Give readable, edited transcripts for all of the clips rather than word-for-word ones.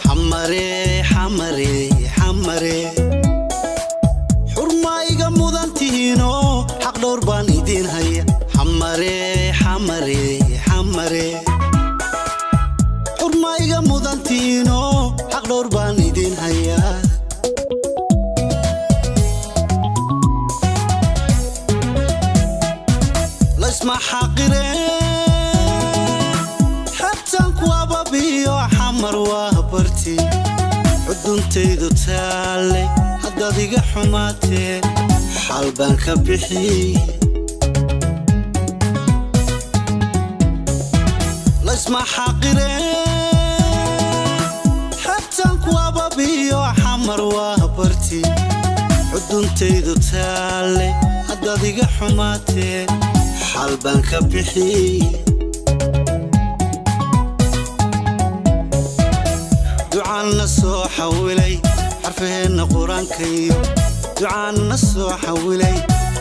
Xamare, xamare, xamare, xurmaa iga mudan tihiinoo xaq dhowr baan idiin haya. Xamare, xamare, xamare, xurmaa iga mudan tihiinoo xaq dhowr baan idiin hayaa. Laysma xaqiree, xebtaan ku ababiyo, Xamar waa barti xuduntaydu taalle. Haddaad iga xumaatee, xaal baan ka bixi. Laysma xaqiree, xebtaan ku ababiyo, Xamar waa barti xuduntaydu taalle. Haddaad iga xumaatee, xaal baan ka bixi. Ducaanna soo xawilay xarfaheenna qur-aankayo, ducaanna soo xawilay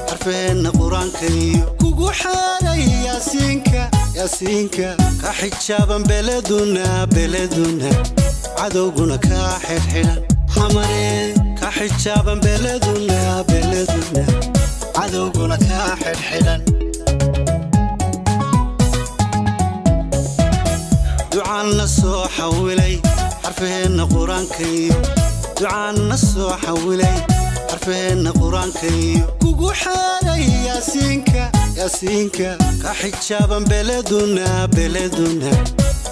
xarfaheenna qur-aankayo, kugu xeeray yaasiinka, yaasiinka, ka xijaaban beleduna, beleduna, cadowguna kaa xidhxidhan. Xamare, ka xijaaban beleduna, beleduna, cadowguna kaa xidhxidhan. Ducaanna soo xawilay xarfaheenna qur-aankayo, ducaanna soo xawilay xarfaheenna qur-aankayo, kugu xeeray yaasiinka, yaasiinka, ka xijaaban beleduna, beleduna,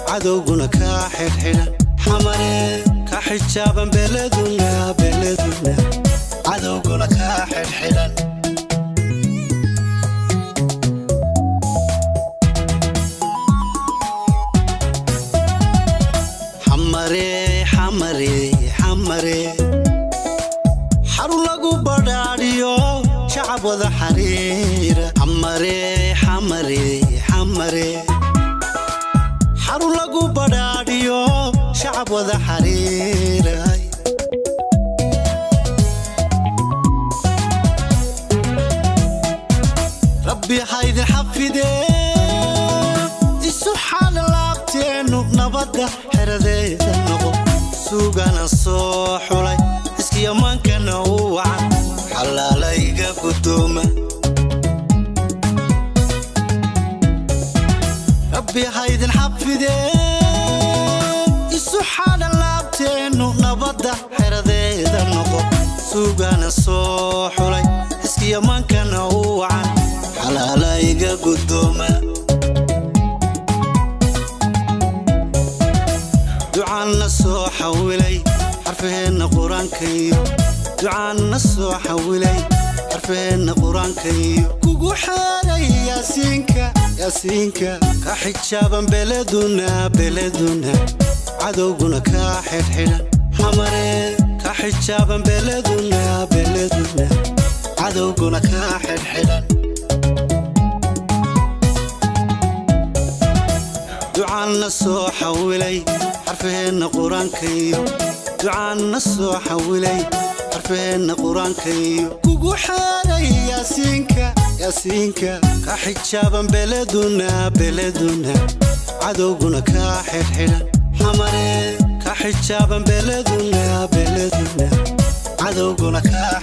cadowguna kaa xidhxidhan. Xamare, ka xijaaban beleduna, beleduna, cadowguna kaa xidhxidhan. Xamare, xamare, xamare, xarun lagu badhaadhiyo, shacab wada xariira. Xamare, xamare, xamare, xarun lagu badhaadhiyo, shacab wada xariiray. Rabbi haydin xafidee, isu xaala laabteennu nabadda xeradeeda noqo. Suugana soo xulay, iskiyamaankana u wacan, xalaalayga guddooma. Rabbi haydin xafidee, isu xaala laabteennu nabadda xeradeeda noqo. Suugana soo xulay, iskiyamaankana u wacan, xalaalayga guddooma. Ducaanna soo xawilay xarfaheenna qur-aankayo, ducaanna soo xawilay xarfaheenna qur-aankayo, kugu xeeray yaasiinka, yaasiinka, ka xijaaban beleduna, beleduna, cadowguna kaa xidhxidhan. Xamare, ka xijaaban beleduna, beleduna, cadowguna kaa xidhxidhan. Ducaanna soo xawilay xarfaheenna qur-aankayo, ducaanna soo xawilay xarfaheenna qur-aankayo, kugu xeeray yaasiinka, yaasiinka, ka xijaaban beleduna, beleduna, cadowguna kaa xidhxidhan. Xamare, ka xijaaban beleduna, beleduna, cadowguna kaa